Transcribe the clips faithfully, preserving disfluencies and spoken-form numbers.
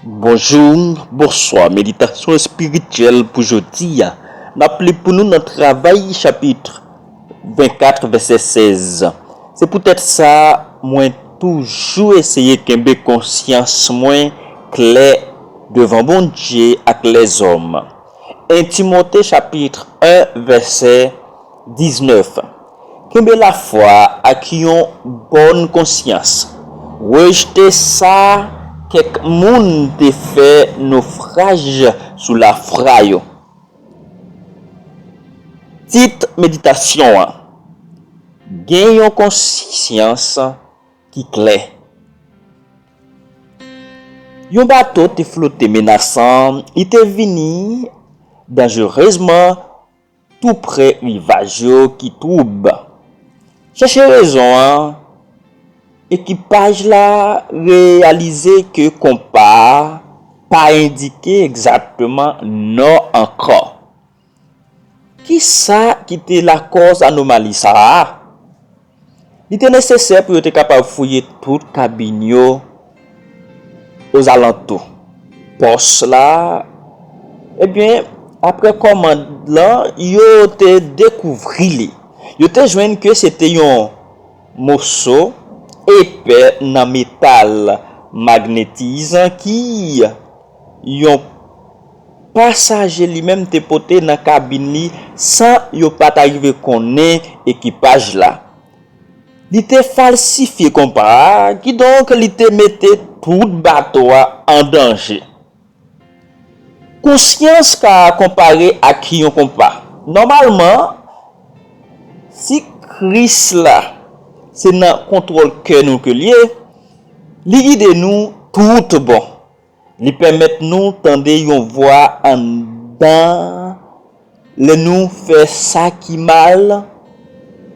Bonjou, bonswa. Meditasyon espirityèl pou jodi a. N ap li pou nou nan Travay, chapit vennkat, vèsè sèz. Se poutèt sa, mwen toujou eseye kenbe konsyans mwen klè devan Bondye ak lèzòm. En Timote, chapit en, vèsè diznèf. Kenbe lafwa ak yon bòn konsyans. Rejte sa kèk moun te fè nofraj sou lafwa yo. Tit meditasyon an: Gen yon konsyans ki klè. Yon bato te flote menasan, li te vini danjerezman tou pre rivaj yo ki twoub. Chèche rezon an, ekipaj la reyalize ke konpa a pa endike egzakteman nò ankò. Kisa ki te lakòz anomali sa a? Li te nesesè pou yo te kapab fouye tout kabin yo ozalantou pòs la. Ebyen, apre kòmand lan, yo te dekouvri li. Yo te jwenn ke se te yon moso epè nan metal magnetizan ki yon pasaje li menm te pote nan kabin li san yo pa ta rive konnen ekipaj la. Li te falsifye konpa a, kidonk li te mete tout bato a an danje. Konsyans ka konpare ak yon konpa. Nòmalman, si Kris la se nan kontwòl kè nou ke l ye, li gide nou tout bon. Li pèmèt nou tande yon vwa anndan lè nou fè sa ki mal.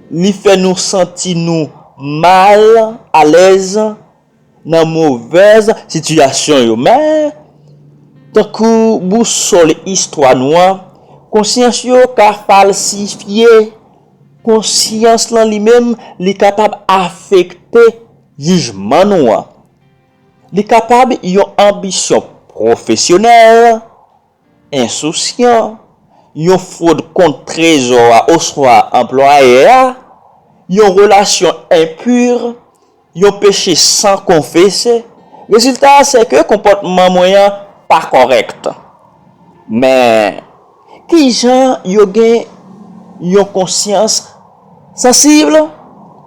Li fè nou santi nou mal alèz nan movèz sitiyasyon yo. Men, tankou bousòl istwa nou an, konsyans yo ka falsifye. Konsyans lan li menm, li kapab afekte jijman nou an. Li kapab yon anbisyon pwofesyonèl ensousyan, yon fwod kont trezò a oswa anplwayè a, yon relasyon enpi, yon peche san konfese. Rezilta a se ke konpòtman mwen an pa kòrèk. Men, kijan yo gen yon konsyans sansib?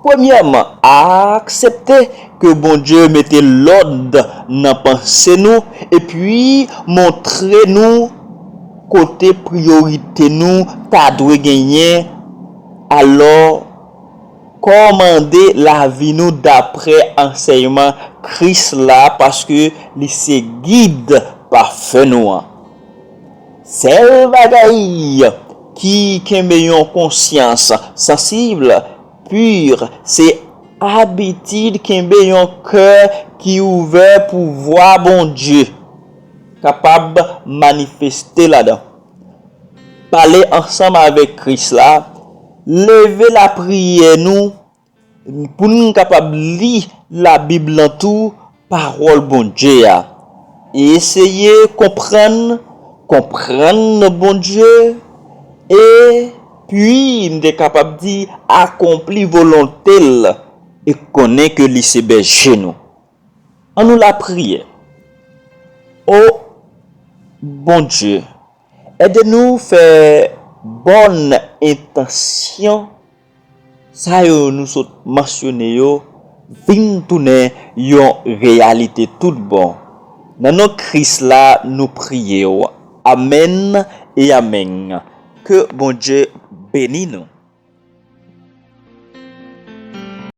Premyèman, aksepte ke Bondye mete lòd nan panse nou epi montre nou kote priyorite nou ta dwe genyen. Alò, kòmande lavi nou dapre ansèyman Kris la, paske li se gid pafè nou an. Sèl bagay ki kenbe yon konsyans sansib, pi, se abitid kenbe yon kè ki ouvè pou vwa Bondye kapab manifeste ladan. Pale ansanm avèk Kris la, leve lapriyè nou pou n kapab li Labib lan tou, pawòl Bondye a. Eseye konprann, konprann Bondye, epi n te kapab di akonpli volonte l e konnen ke li se bèje nou. Annou lapriyè. O Bondye, ede nou fè bòn entansyon sa yo nou sot mansyone yo vin tounen yon reyalite tout bon. Nan non Kris la, nou priye w. Amèn e amèn. Ke Bondye beni nou.